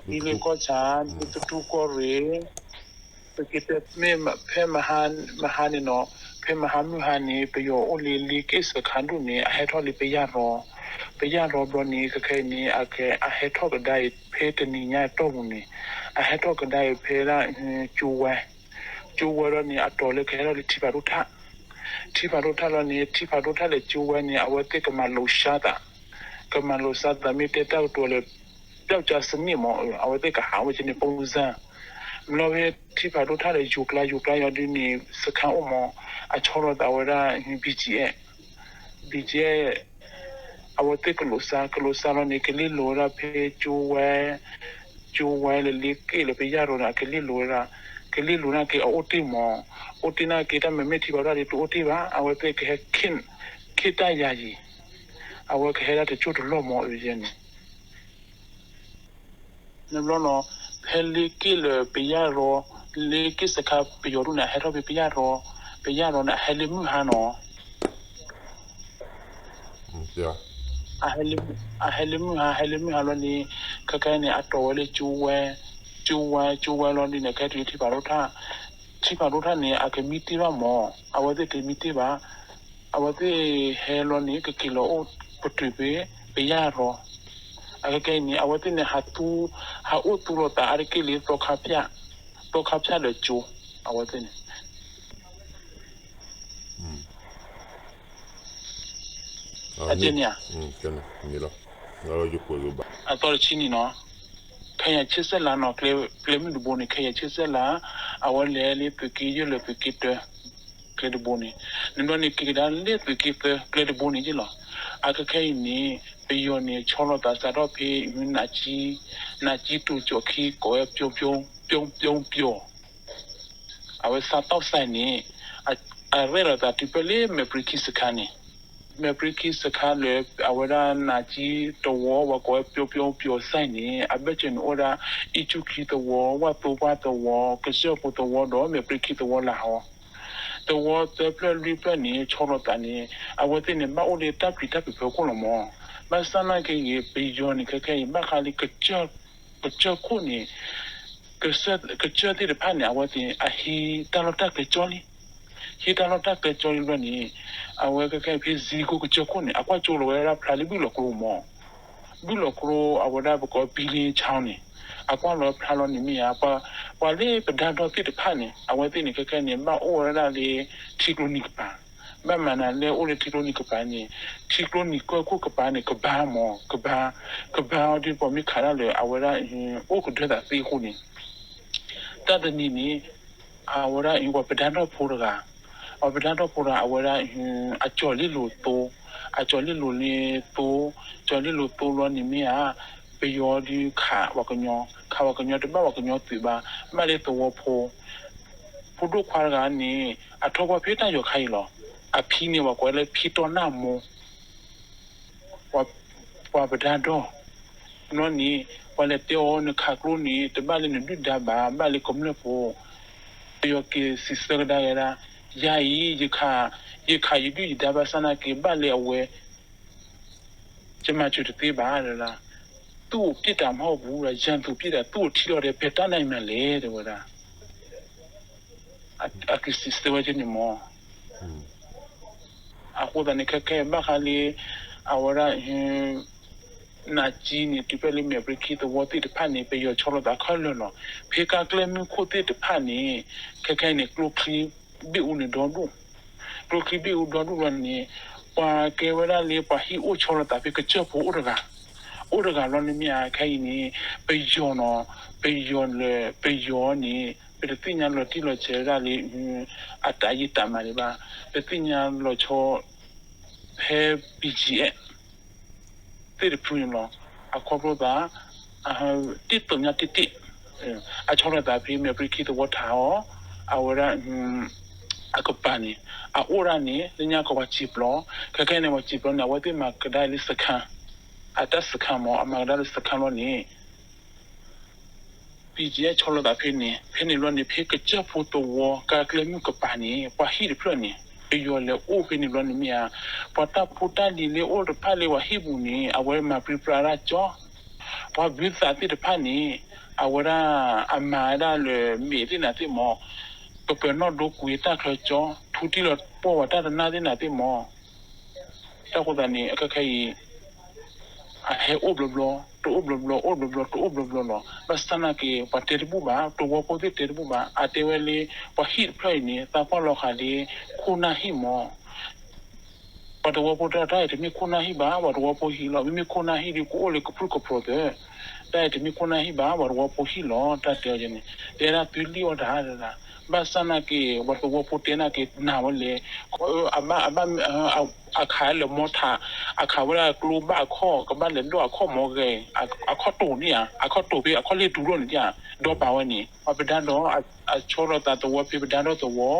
ဒ်လၢကီၢ်ဆၣ် ဒ်သတူၢ်ကီၢ်ရ့ၣ်, ပကတဲမ့ၢ်ဖဲမဟါန့ၣ်နီၤ, ဖဲမဟါမုၢ်ဟါန့ၣ် ပယီၤအိၣ်လံလ့က့ၣ်စခါဒူၣ်န့ၣ် အဟဲထီၣ်လံပယၢ်ရီ, ပယၢ်ရီဘျီန့ၣ် ခဲခဲအံၤန့ၣ် အဟဲထီၣ်ကဒါအံၤ ဖဲတနံၤညါတီၢ်ပူၤန့ၣ် အဟဲထီၣ်ကဒါအံၤဖဲဒၣ် ကၠိဝဲ, ကၠိဝဲလီၤန့ၣ် အတီၤလၢကဟဲထီၣ်လၢထံဖးဒိၣ်ထၣ်, ထံဖးဒိၣ်ထၣ်လီၤန့ၣ် ထံဖးဒိၣ်ထၣ်လၢကၠိဝဲန့ၣ် အဝဲသ့ၣ်ကမၤလိၤစါသး, ကမၤလိၤစါသးမ့ၢ်တဲတၢ်ကတိၤလၢ ပျောက်ကျားစနစ်မး အဝဲသ့ၣ်ကဟးဝဲကန့ၣ် ပုံစံ, မ့ၢ်လီၤဖဲထံဖးဒိၣ်ထၣ်ဒီးယိၤကျါယိၤကျါယီၤဒ်န့ၣ် စခါအိၣ်မး အဆီလီၤသးဝဲဒၣ် ဘံၣ်ကၠံအဲၣ်, ဘံၣ်ကၠံအဲၣ်, အဝဲသ့ၣ်ကလိာ်စါ ကလိာ်စါလီၤန့ၣ် ကလ့ၢ်လိၤဝဲဒၣ်ဖဲကၠိဝဲ, ကၠိဝဲလၢလ့က့ၣ်လၢပယၢ်ရီန့ၣ် အကလ့ၢ်လိၤဝဲဒၣ်, ကလ့ၢ်လိၤနာ်က့အအိၣ်တ့ၢ်မး, အိၣ်တ့ၢ်နာ်က့တၢ်မၤမ့ၢ်ထံဖးဒိၣ်ဒီးတအိၣ်တ့ၢ်ဘၣ် အဝဲသ့ၣ်ကဟဲ ခ့တၢ်ယၤယံၤ, အဝဲကဟဲဒၣ်တကၠိၢ်တလီၢ်မး အဝဲန့ၣ် နဘျီနီၤ, ဖဲလ့က့ၣ်လၢပယၢ်ရီ, လ့က့ၣ်စခါပယီၤဒူၣ်န့ၣ် အဟဲထီၣ်ဖဲပယၢ်ရီ, ပယၢ်ရီန့ၣ် အဟဲလၢမုၢ်ဟါနီၤ, အဟဲလၢမုၢ်ဟါ ဟဲလၢမုၢ်ဟါလီၤန့ၣ်, ခဲခဲအံၤန့ၣ် အတီၤဝဲလၢကၠိဝဲ, ကၠိဝဲ ကၠိဝဲလီၤဒ်န့ၣ် ခဲတုၤလၢထံဖးဒိၣ်ထၣ်, ထံဖးဒိၣ်ထၣ်န့ၣ် အကမံတ့ၢ်ဘၣ်မး, အဝဲသ့ၣ်ကမံတ့ၢ်ဘၣ်, အဝဲသ့ၣ်ဟဲလီၤန့ၣ် ကက့ၤလီၤအိၣ်ပတုာ်ဖဲ ပယၢ်ရီ အခဲခဲအံၤန့ၣ် အဝဲသ့ၣ်န့ၣ် ဟးသူ, ဟးအိၣ်သူလိာ်သးအါတက့ၢ်လံ သီခါဖၠၣ်, သီခါဖၠၣ်ဒီးကၠိ, အဝဲသ့ၣ်န့ၣ် အကဲန့ၣ်ဧါ, အသီတဆံန့ၣ်နီၤ, ခဲယၤဆံစဲလးနီၤ, ကျဲမုၢ်တဘိန့ၣ် ခဲယၤဆံစဲလး, အဝဲလဲၤလၢသုးက့ယဲၢ်လၢသုးက့တၢ ကျဲတဘိန့ၣ်, နဘျီန့ၣ်က့ၤကဒါလၢသုးက့သၢ ကျဲတဘိန့ၣ်ယ့ၢ်လီၤ. အခဲခဲအံၤန့ၣ် ပယီၤန့ၣ် ဆီလီၤသးစးထီၣ်ဖဲ နးကၠံ, နးကၠံတူၤကၠီၣ်ခံ ကိးဝဲ ပျီပျီ, ပျီပျီပျီ အဝဲစးထီၣ်စဲန့ၣ် အရဲၣ်လီၤသးတုၤဖဲလၢမဲာ်ပြံခံစခါန့ၣ်, မဲာ်ပြံခံစခါလၢ အဝဲဒၣ်နးကၠံသဝီ ပှၤကိးဝဲပျီပျီပျီစဲန့ၣ် အဘၢၣ်စၢၤန့ၣ်အိၣ်ဝဲဒၣ် အံၣ်ကၠူၣ်ခံသဝီ, ဝၣ်သိပှၢ်သဝီ, ကစၢၢ်ဖိသဝီဒီး မဲာ်ပြံခံသဝီလၢဟီ သဝီသၢဖျၢၣ်လွံၢ်ဖျၢၣ်န့ၣ် ဆီလီၤသးန့ၣ် အဝဲသ့ၣ်န့ၣ် ဘၣ်အိၣ်လၢတၢ်ပျံၤတၢ်ဖုးဖီခိၣ်လီၤမး. ဘၣ်ဆၣ်နာ်က့ဂ့ၤ ပယီၤန့ၣ် ခဲခဲအံၤ ဘၣ်ဃးလၢ ကစၢၢ်ခိၣ်န့ၣ် ကစၢၢ်သ့ၣ်တဖၣ်န့ၣ် အဝဲသ့ၣ် အဟံးတၢ်လီၢ်တၢ်ကျဲကၠီလံ. ဟံးတၢ်လီၢ်တၢ်ကျဲကၠီလံဘျီန့ၣ် အဝဲခဲခဲဖဲဇံကိကစၢၢ်ခိၣ်န့ၣ် အကွၢ်ကၠိလီၤဝဲဒၣ်ဖျါလၢဘုၣ်လီၤကျိမး. ဘုၣ်လီၤကျိ အဝဲဒၣ်ပကိး ပံလ့ချီန့ၣ် အကွၢ်လီၤဖျါလီၤန့ၣ်မ့ၢ်ဧါ, ပှၤလၢပဒါဒီသ့ၣ်တဖၣ်န့ၣ် အဝဲသ့ၣ်န့ၣ် ခဲခဲန့ၣ် ဘၣ်အိၣ်ဝဲဒၣ်လၢ ထံကျိနံၤကပၤ, ဘၣ်မၤနၤလၢအိၣ်လၢထံကျိနံၤကပၤန့ၣ် ထံကျိနံၤကၢၢ်ခိၣ်ကပၤန့ၣ် ကဘါမး, ကဘါ, ကဘါအီၤဒ်ပှၤမ့ၢ်ခးဒၣ်လၢ အဝဲဒၣ် အိၣ်ကဒၢသးသ့အဃိန့ၣ် တၢ်တနံၤန့ၣ် အဝဲဒၣ်ပှၤပဒါဒီဖိတဂၤ, ပှၤပဒါဒီဖိတဂၤ အဝဲဒၣ် အကၠီၤလ့လိာ်သိ, အကၠီၤလ့လိာ်လ့သိ, ကၠီၤလ့လိာ်သိလီၤန့ၣ်မ့ၢ်ဧါ, ပယီၤဒုးခးပှၤကညီ, ခးပှၤကညီတဘၣ်ပှၤကညီသုးဘၣ်, ဘၣ်လၢသဝီဖိ, ဖိဒိၣ်ခွါတဂၤန့ၣ် အထီၣ်ပှၢ်ဖဲတၢ်ယီၤခါအံၤလီၤ. အဖံန့ၣ် ပှၤကိးဝဲလၢဖံတီနၢ်မိၢ် ပှၤပဒါဒီ, ဘျီန့ၣ် ပှၤလဲၤတဲအီၤ နခးကျိန့ၣ် တဘၣ်လၢနဒုၣ်ဒါဘၣ်, ဘၣ်လၢကမျၢၢ်ဖိ, ပယီၤက့ၤစံးဆၢကဒါက့ၤဒၣ်, ယၤအံၤ ယခး, ယခးယဒုၣ်ယဒါဘၣ်ဆၣ်နာ်က့ ဘၣ်လၢအဝဲ ယမၤစၢၤတသ့ဘၣ်, တဲဝဲဒၣ်, သူ့ကိုပစ်တာမဟုတ်ဘူး, ရန်သူပစ်တာ, သူ့ကိုထိတော့တယ်, ဘယ်တတ်နိုင်မှာလဲ, တဲဝဲဒၣ်. အကစံးဆၢဝဲကန့ၣ်မး. အဃိသတးန့ၣ် ခဲခဲဘၣ်ဃးလံ, အဝဲဒၣ် နးကၠံန့ၣ် တုၤဖဲလၢမဲာ်ပြံခံသဝီသ့ၣ်တဖၣ်န့ၣ် ပယီၤဆီလီၤသးခဲလၢာ်လီၤ. ဖဲကါကျဲမုၢ်ခိၣ်သ့ၣ်တဖၣ်န့ၣ် ခဲခဲအံၤန့ၣ် ကျိချံဘ့ၣ်အူန့ၣ်ဒီဒူၣ်, ကျိချံဘ့ၣ်အူဒီဒူၣ်လီၤန့ၣ် ပှၤကဲဝဲဒၣ်လၢပှၤဟံၣ်အိၣ်ဆီလီၤသးဖဲကစၢၢ်ဖိအိၣ်တဂၤ, အိၣ်တဂၤလီၤန့ၣ်မ့ၢ်ဧါ, ခဲအံၤန့ၣ် ပယီၤနီၤ, ပယီၤလၢ ပယီၤန့ၣ် ပတသ့ၣ်ညါလီၤတံၢ်လီၤဆဲးဝဲဒၣ်လၢ အတၢ်ယံာ်တၢ်မၤန့ၣ်ဘၣ်, ပသ့ၣ်ညါလီၤဆီ ဖဲ ဘီၣ်ကၠံအဲၣ် သ့ၣ်တဖုန့ၣ်လီၤ. အခီဖျိသး တံၢ်တုၤညါတံၢ်တံၢ်, အဆီလီၤသးဖဲမဲာ်ပြံခံသဝီထးအီၤ, အဝဲဒၣ် အကပၤန့ၣ် အအိၣ်ဒၣ်န့ၣ် လၢညါကီးပှၤစံာ်ပျီ, ခဲခဲန့ၣ် ပှၤစံာ်ပျီန့ၣ် အဝဲသ့ၣ်မၤကဒါလၢစခါ, အတၢ်စခါမး အမၤကဒါလၢစခါလီၤန့ၣ် ဘီၣ်ကၠံအဲၣ်ဆီလီၤသးဖဲန့ၣ်, ဖဲန့ၣ်လီၤန့ၣ် ဖဲကစၢၢ်ဖိသဝီ ကါကျဲမုၢ်ကပၤန့ၣ် ပှၤဟံၣ်တဖျၢၣ်န့ၣ် ပယီၤလဲၤအိၣ်ဖဲန့ၣ်လီၤန့ၣ်မ့ၢ်ဧါ, ပှၤတၢ်ဖိတၢ်လံၤလၢအိၣ်တဖၣ်လၢပှၤဟံၣ်ပူၤန့ၣ် အဝဲမၤပြံပြါဒၣ်ကၠီ, ပှၤဘုသးသ့ၣ်တဖၣ်န့ၣ် အဝဲဒၣ်အမၤဝဲဒၣ်လၢမ့ၢ်သ့ၣ်နၤသ့ၣ်မး, ကပၢၤနီၣ်ဒိကွံာ်တၢ်ချၢကၠီ, ထူတံၢ်လီၤပှီၢ်ဝဲတၢ်တနၢ်သ့ၣ်နၤသ့ၣ်မး, တၢ်ဃိသးန့ၣ် အခဲခဲအံၤ အဟဲအိၣ်ဘျီဘျီ, တအိၣ်ဘျီဘျီ, အိၣ်ဘျီဘျီ, တအိၣ်ဘျီဘျီလီၤ. ဘၣ်ဆၣ်နာ်က့ ပှၤတဲတဘူၣ်ဘၣ်, သဝီဖိသ့ၣ်တဲတဘူၣ်ဘၣ်, အတဲဝဲလၢ ပှၤဟံၣ်တဖျၢၣ်အံၤန့ၣ် သးပှၢ်လီၤဃာ်လၢ ခိၣ်နၢ်ဟံၣ်မး ပှၤသဝီဖိတဲတၢ်အံၤတမ့ၢ်ခိၣ်နၢ်ဟံၣ်ဘၣ်, ပှၤသဝီဖိဟံၣ်လီၤ. မ့မ့ၢ်ခိၣ်နၢ်ဟံၣ်ဒီး ကအိၣ်လၢကပြုၢ်ကပြီၤသၢ, တၢ်အံၤတမ့ၢ်ခိၣ်နၢ်ဟံၣ်ဘၣ်, ပှၤသဝီဖိဟံၣ်လီၤ. တၢ်တဲအီၤန့ၣ် တဲဒၣ်သုလံၣ်အီၣ်တၢ်တဒၣ်, ဘၣ်ဆၣ်နာ်က့ ပှၤသဝီဖိတဲနာ်က့ နာ်ဝဲလဲၣ်, အဘၣ် အဘၣ် အခးလၢမီထး, အခးဝဲဒၣ်ကျိဘၣ်အခီၣ်, ကဘၣ်လဲၤဒိၣ်အခီၣ်မီဂဲၤ, အခီၣ်တိာ်န့ၣ်ဧါ, အခီၣ်တိာ်ဖဲအခီၣ်လ့ၢ်တူၤထီၣ်န့ၣ်ဧါ, ဒီးပာ်ဝဲန့ၣ် ပှၤပဒါဒီး အဆီလီၤသးသဝီဖဲပဒါဒီးသဝီ,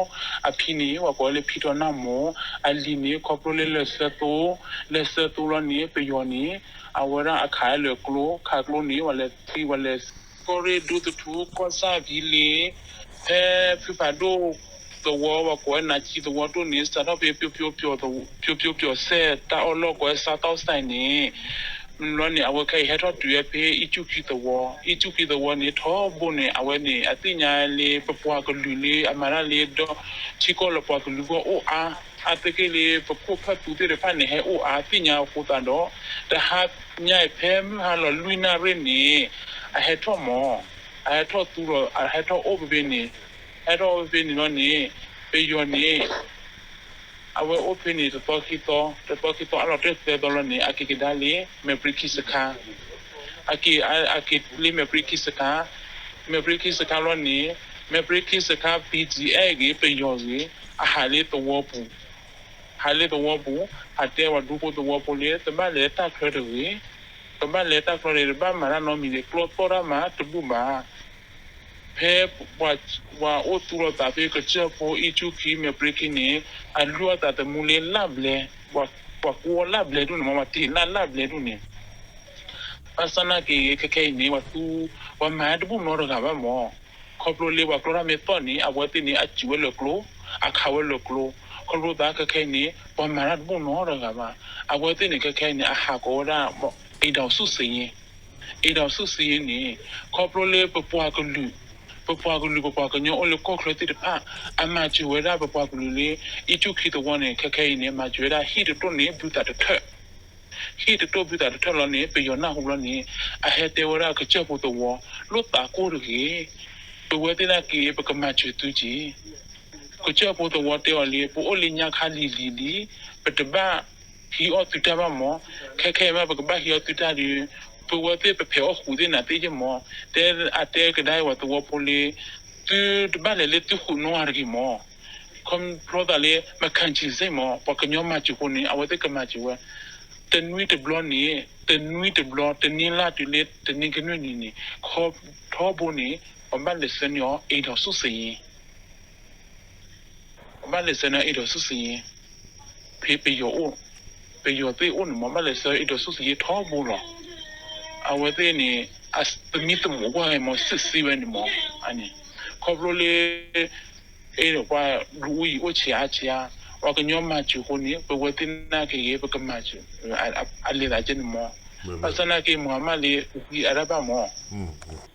အဖံန့ၣ် ပှၤကိးဝဲလၢဖံထီၣ်နၢ်မိၢ်, အလံၤန့ၣ် ခီဖျိလၢလဲၤဆၢသိ, လဲၤဆၢသိလီၤန့ၣ် ပယီၤန့ၣ် အဝဲဒၣ်အခးလၢကျိ, ခးကျိန့ၣ် ပှၤလဲၤသံ ပှၤလဲၤ ကီၢ်ရ့ၣ်ဒူသထူ ကီၢ်ဆၣ်ဖံလ့ၤ, ဖဲဖုဖးဒိၣ်သဝီ ပှၤကိးဝဲနးခံသဝီဒိၣ်န့ၣ် စးထီၣ်ဖဲ ပျီပျီပျီစဲး တၢ်အီၣ်လီၢ်ကိးဝဲ စါတီၢ်စဲးန့ၣ် လီၤန့ၣ် အဝဲခဲအံၤဟဲထီၣ်တုၤဝဲဖဲ အံၣ်ကူၣ်ခံသဝီ, အံၣ်ကူၣ်ခံသဝီန့ၣ် ထီဘိန့ၣ် အဝဲန့ၣ် အသ့ၣ်ညါလၢပပှၤကလုာ်လၢအမၤတၢ်လၢဒီ ထံကီၢ်လၢပှၤကလုာ်ဂီၢ်အိၣ်အါ, အါတက့ၢ်လၢပခိၣ်ဖၢၣ်သူသ့ၣ်တဖၣ်န့ၣ် ဟဲအိၣ်အါသ့ၣ်ညါအဃိသတးဒီး တဟါညါအံၤဖဲမုၢ်ဟါလီၤလွံၢ်နၣ်ရံၣ်န့ၣ် အဟဲထီၣ်မး, အဟဲထီၣ်သူဒီး အဟဲထီၣ်အိၣ်ဖဲဖဲန့ၣ်, ဟဲထီၣ်အိၣ်ဖဲဖဲန့ၣ်လီၤန့ၣ် ပယီၤန့ၣ် အဝဲအိၣ်ဖဲန့ၣ်တသီခံသီ, တသီခံသီအလီၤတဲာ်သၢသီလီၤန့ၣ် အက့ၤကဒါလၢ မဲာ်ပြံခံစခါ, အက့ၤ အက့ၤလၢမဲာ်ပြံခံစခါ, မဲာ်ပြံခံစခါလီၤန့ၣ် မဲာ်ပြံခံစခါ BGF ဂ့ၤ ပယီၤဂ့ၤ အဟးလၢသဝီပူၤ, ဟးလၢသဝီပူၤ, ဟးတဲပှၤဒူဖိသဝီဖိလၢ တဘၣ်လဲၤတၢ်ချၢတဂ့ၤ, တဘၣ်လဲၤတၢ်ချၢတဂ့ၤ, တဘၣ်မၤတၢ်နီတမံၤန့ၣ် ကျီသီၣ်တၢ်မၤတဘူၣ်ဘၣ် ဖဲပှၤအိၣ်သူၣ်လီၤသးဖဲကစၢၢ်ဖိ အံၣ်ကူၣ်ခံ မဲာ်ပြံခံန့ၣ် အလုၢ်အီၣ်သးသမူလၢလၢ်ဘျဲ, ပှၤကွၢ်လၢ်ဘျဲဒူၣ်န့ၣ်မး ပှၤတ့ၢ်လၢ်လၢ်ဘျဲဒူၣ်န့ၣ် ဘၣ်ဆၣ်နာ်က့ ခဲခဲအံၤန့ၣ် ပှၤသူ ပှၤမၤတဘူၣ်နီတဂၤဘၣ်မး, ခီဖျိလၢပှၤကျီတၢ်မ့ၢ်သီၣ်န့ၣ် အဝဲသ့ၣ်န့ၣ် အစူးဝဲလၢကျိ, အခးဝဲလၢကျိ, ခီဖျိသးခဲခဲအံၤန့ၣ် ပှၤမၤတၢ်တဘူၣ်နီတဂၤဘၣ်, အဝဲသ့ၣ်န့ၣ် ခဲခဲအံၤန့ၣ် အဟးကိးဝဲဒၣ် အိမ်ထောင်စုစာရင်း အိမ်ထောင်စုစာရင်းန့ၣ် ခီဖျိလၢပပှၤကလုာ်, ပပှၤကလုာ် ပပှၤကညီအိၣ်လၢကီၢ်ချၢသ့ၣ်တဖၣ် အမၤစၢၤဝဲဒၣ်ပပှၤကလုာ်လၢ အံၣ်ကူၣ်ခံသဝီန့ၣ် ခဲခဲအံၤန့ၣ် မၤစၢၤဝဲဒၣ်ဟံၣ်တတိၢ်န့ၣ် ဘုသးတထၢၣ်, ဟံၣ်တတိၢ်ဘုသးတထၢၣ်လီၤန့ၣ် ပယီၤနၢ်ဟူဘျီန့ၣ် အဟဲတဲဝဲဒၣ်ကစၢၢ်ဖိသဝီ လိၣ်သးကိၢ်တဂ့ၤ, ပဝဲသ့ၣ်နာ်က့ ပကမၤစၢၤသုက့ၤ ကစၢၢ်ဖိသဝီတဲအီၤလံ ပအိၣ်လၢညါခါလံၤလံၤလံ, ပတဘၣ်ဟံးအီၣ်သုတၢ်ဘၣ်မး, ခဲခဲအံၤမး ပကဘၣ်ဟံးအီၣ်သုတၢ်ဒီး ပဝဲသ့ၣ်ပဖဲးအီၣ်ဃုာ်သ့ၣ်နၤသ့ၣ်ယဲၢ်မး, တဲအတဲကဒါအံၤပှၤသဝီဖိလၢ သုတဘၣ်လဲၤလၢသုဃုာ်နီတဂ့ၤမး, ခီဖျိသးလၢ မ့ၢ်ခၣ်စံၣ်စ့ၢ်မး ပှၤကညီမၤစၢၤဃိန့ၣ် အဝဲသ့ၣ်ကမၤစၢၤဝဲ, တနွံတဘျီန့ၣ် တနွံတဘျီ တနံၤလၢ်တုၤလၢတနံၤကနွံန့ၣ်န့ၣ် ခီထီဘိန့ၣ် ပဘၣ်လဲၤဆှၢန့ၢ်အီၤ အိမ်ထောင်စုစာရင်း ဘၣ်လဲၤဆှၢန့ၢ် အိမ်ထောင်စုစာရင်း ဖဲပယီၤအိၣ်, ပယီၤသ့ၣ်အိၣ်န့ၣ်မး ဘၣ်လဲၤဆှၢ အိမ်ထောင်စုစာရင်း ထီဘိလီၤ. အဝဲသ့ၣ်န့ၣ် သမံသမိးကွၢ်ဂ့ၤမး စစ်ဆေးဝဲန့ၣ်မး, ခီဖျိလၢ အဲၣ်ဒိးပှၤဒုးအိၣ်ယံၤအိၣ်ဆံးအါဆံးအါ, ပှၤကညီမၤစၢၤဃိန့ၣ် ပဝဲသ့ၣ်နာ်က့ဂ့ၤ ပကမၤစၢၤ အလဲၤသးကဲန့ၣ်မး, ဘၣ်ဆၣ်နာ်က့ မုၢ်ဟါမၢ်လံ ပသံအါဒၣ်ဘၣ်မး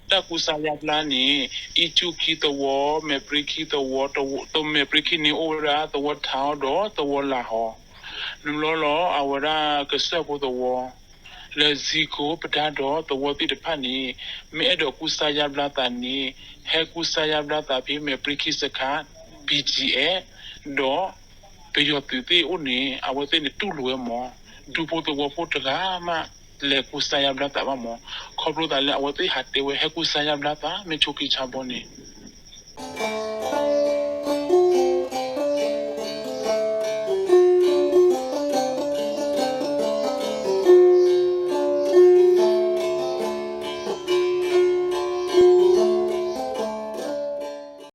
တၢ်ကူစါယါဘျါန့ၣ် အံၣ်ကူၣ်ခံသဝီ, မဲာ်ပြံခံသဝီ, မဲာ်ပြံခံန့ၣ်အိၣ်ဝဲဒၣ် သဝီထးအီဒီးသဝီလးဟီ, နုာ်လီၤလီၤ အဝဲဒၣ်ကစၢၢ်ဖိသဝီ, လၢဇံကိပဒါဒီးသဝီသ့ၣ်တဖၣ်န့ၣ် မ့ၢ်အဲၣ်ဒိးကူစါယါဘျါသးန့ၣ် ဟဲကူစါယါဘျါသးဖဲမဲာ်ပြံခံစခါ BGF ဒီး ပယီၤသုးသ့ၣ်အိၣ်န့ၣ် အဝဲသ့ၣ်န့ၣ်တူၢ်လိာ်ဝဲမး, ဒူဖိသဝီဖိတဂၤမး လဲၤကူစါယါဘျါသးဘၣ်မး, ခီဖျိသးလၢအဝဲသ့ၣ်ဟးတဲဝဲ ဟဲကူစါယါဘျါသး မ့ၢ်ဆိးက့ဆါဘီန့ၣ်